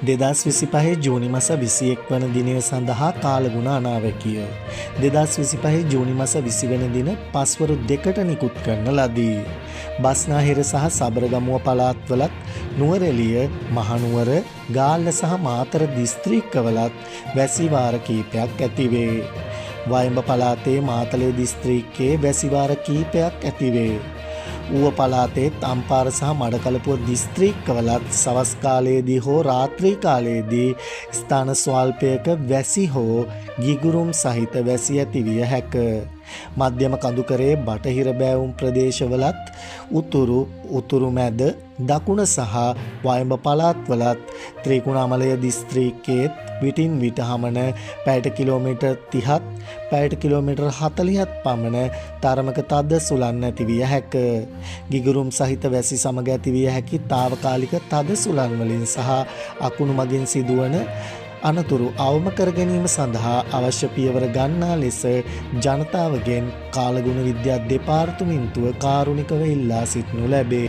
2025 ජූනි මස 21 වන දිනය සඳහා කාලගුණ අනාවැකිය. 2025 ජූනි මස 20 වන දින පස්වරු 2ට නිකුත් කරන ලදී. බස්නාහිර සහ සබරගමුව පළාත්වලත් නුවරඑළිය, මහනුවර, ගාල්ල සහ මාතර දිස්ත්‍රික්කවලත් වැසි වාර කීපයක් ඇතිවේ. වයඹ පළාතේ මාතලේ දිස්ත්‍රික්කයේ වැසි වාර කීපයක් ඇතිවේ. ඌව පළාතේත් අම්පාර සහ මඩකලපුව දිස්ත්‍රික්කවලත් සවස් කාලයේදී හෝ රාත්‍රී කාලයේදී ස්ථාන ස්වල්පයක වැසි හෝ ගිගුරුම් සහිත වැසි ඇතිවිය හැක. මධ්‍යම කඳුකරයේ බටහිර බෑවුම් ප්‍රදේශවලත් උතුරු, උතුරු මැද, දකුණ සහ වයඹ පළාත්වලත් ත්‍රිකුණාමලය දිස්ත්‍රික්කයේත් විටින් විට හමන පැයට කිලෝමීටර් 30ත් පැයට කිලෝමීටර් 40ත් පමණ තරමක තද සුළං ඇතිවිය හැක. ගිගුරුම් සහිත වැසි සමග ඇතිවිය හැකි තාවකාලික තද සුළං වලින් සහ අකුණු මගින් සිදුවන අනතුරු අවම කර ගැනීම සඳහා අවශ්‍ය පියවර ගන්නා ලෙස ජනතාවගෙන් කාලගුණ විද්‍යා දෙපාර්තමේන්තුව කාරුණිකව ඉල්ලා සිටිනු ලැබේ.